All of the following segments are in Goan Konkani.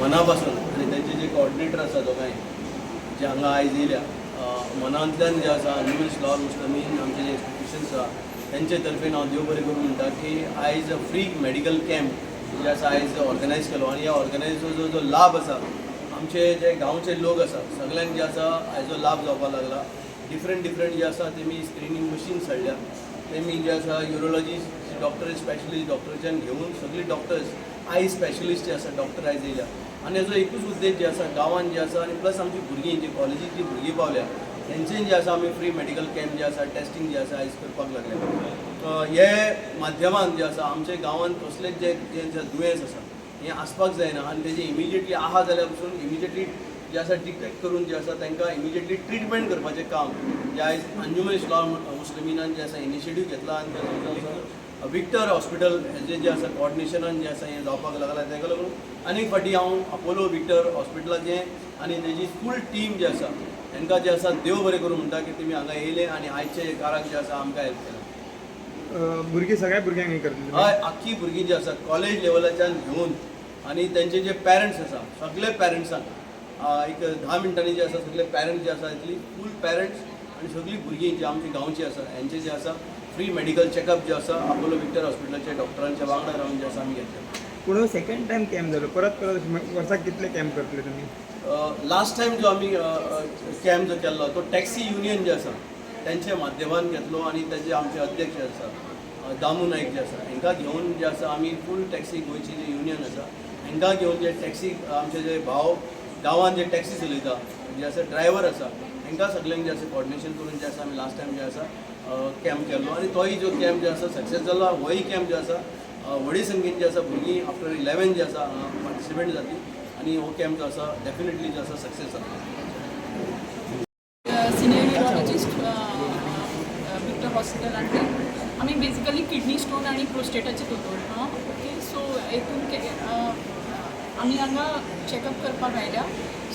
मना पासून आनी तेंचे जे कॉर्डिनेटर आसा दोगांय जे हांगा आयज येयल्या, मनांतल्यान जे आसा अंजुमन इस्लाम मुस्लिमीन आमचे जे इन्स्टिट्युशन्स आसा तेंचे तर्फेन हांव देव बरें करूं म्हणटा की आयज फ्री मेडिकल कॅम्प जे आसा आयज ऑर्गनायज केलो आनी ह्या ऑर्गनायजेचो जो लाभ आसा आमचे जे गांवचे लोक आसा सगल्यांक जे आसा हाजो लाभ जावपाक लागला. डिफरंट डिफरंट जे आसा तेमी स्क्रिनींग मशीन्स हाडल्या, तेमी जे आसा युरोलॉजी डॉक्टर स्पेशलिस्ट डॉक्टरच्यान घेवन सगळी डॉक्टर्स I specialist जे आसा डॉक्टर आयज येयल्या आनी हाजो एकूच उद्देश जे आसा गांवान जे आसा आनी प्लस आमची भुरगीं जी कॉलेजीक जी भुरगीं पावल्या तेंचें जे आसा आमी फ्री मेडिकल कॅम्प जे आसा टेस्टींग जे आसा आयज करपाक लागल्या. हे माध्यमान जे आसा आमच्या गांवांत कसलेच जे जे दुयेंस आसा हें आसपाक जायना आनी तेजें इमिजिएटली आहा जाल्यार पसून इमिजिएटली जे आसा डिटेक्ट करून जे आसा तांकां इमिजिएटली ट्रिटमेंट करपाचें काम जे आयज अंजुमन इस्लाम मुस्लिमीनान जे आसा इनिशिएटीव घेतला आनी ताजो जो आसा विक्टर हॉस्पिटल हेजें जें आसा कॉर्डिनेशनान जें आसा हें जावपाक लागलां. ताका लागून आनीक फावटी हांव अपोलो विक्टर हॉस्पिटलाचें आनी तेजी फूल टीम जी आसा तांकां जें आसा देव बरें करूं म्हणटा की तुमी हांगा येयले आनी आयचे काराक जे आसा आमकां हेल्प केलें. भुरगीं सगळ्या भुरग्यांक हें करतले? हय, आख्खी भुरगीं जी आसा कॉलेज लेवलाच्यान घेवन आनी तेंचे जे पेरंट्स आसा सगळे पेरंट्सांक एक 10 मिनटांनी जे आसा सगळे पेरंट्स जे आसा इतली फूल पेरंट्स आनी सगळीं भुरगीं जी आमची गांवची आसा हेंचे जे आसा फ्री मेडिकल चॅकअप जे आसा अपोलो विक्टर हॉस्पिटलाचे डॉक्टरांच्या वांगडा रावन जे आसा आमी घेतले. पूण सेकंड टायम कॅम्प जालो, परत परत वर्साक कितले कॅम्प करतले तुमी? लास्ट टायम जो आमी कॅम्प जो केल्लो तो टॅक्सी युनियन जे आसा तेंच्या माध्यमान घेतलो आनी तेजे आमचे अध्यक्ष आसा दामू नायक जे आसा हेंकां घेवन जे आसा आमी फूल टॅक्सी गोंयची जे युनियन आसा हेंकां घेवन जे टॅक्सी आमचे जे भाव गांवांत जे टॅक्सी चलयता जे आसा ड्रायव्हर आसा हेंकां सगल्यांक जे आसा कॉर्डिनेशन करून जे आसा आमी लास्ट टायम जे आसा कॅम्प केल्लो आनी तोय जो कॅम्प जे आसा सक्सेस जालो. होय कॅम्प जे आसा व्हडी संख्येन जे आसा भुरगीं आफ्टर 11 जे आसा पार्टिसिपेंट जातली आनी हो कॅम्प जो आसा डेफिनेटली जो आसा सक्सेस जातलो. सिनियर युरोलॉजिस्ट, विक्टर हॉस्पिटलांतले. आमी बेजिकली किडनी स्टोन आनी प्रोस्टेटाचे दोतोर. हां, ओके. सो हेतून आमी हांगा चॅकअप करपाक आयल्या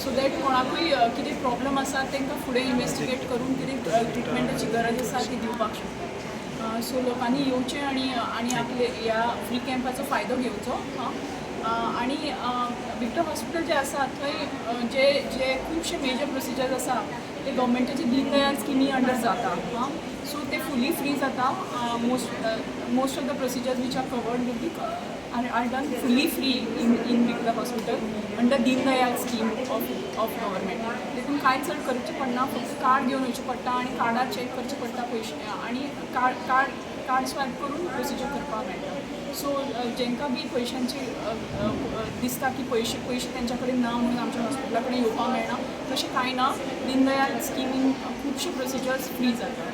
सो that कोणाकूय कितें प्रॉब्लम आसा तांकां फुडें इन्वेस्टिगेट करून कितें ट्रिटमेंटाची गरज आसा ती दिवपाक शकता. सो लोकांनी येवचें आनी आनी आपले ह्या फ्री कॅम्पाचो फायदो घेवचो. हां, आनी विक्टर हॉस्पिटल जे आसा थंय जे जे खुबशे मेजर प्रोसिजर्स आसा ते गव्हर्मेंटाचे दीनदयाल स्किमी अंडर जाता. हां, सो ते फुली फ्री जाता. Most of the procedures which are covered will be are done fully free in Victor Hospital under Deen Dayal scheme of government. देखून कांय चड करचें पडना, फक्त कार्ड घेवन वयचें पडटा आनी कार्डार चॅक करचें पडटा पयशे आनी कार्ड स्वायप करून प्रोसिजर करपाक मेळटा. सो जेंकां बी पयशांची दिसता की पयशे तेंच्या कडेन ना म्हणून आमच्या हॉस्पिटला कडेन येवपाक मेळना, तशें कांय ना. दीनदयाल स्किमीन खुबशे प्रोसिजर्स फ्री जाता.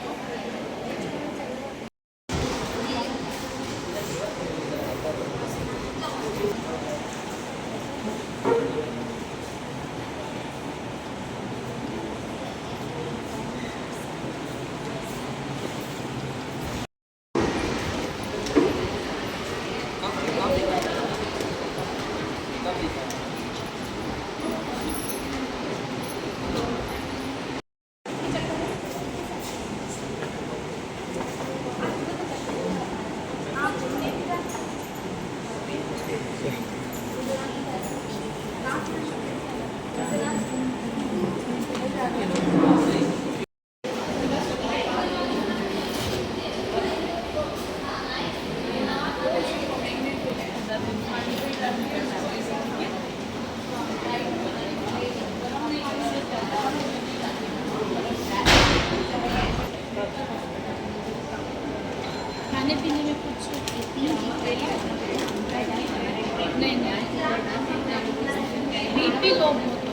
खाने पीने में कुछ? नहीं नहीं, बीपी लो बहुत.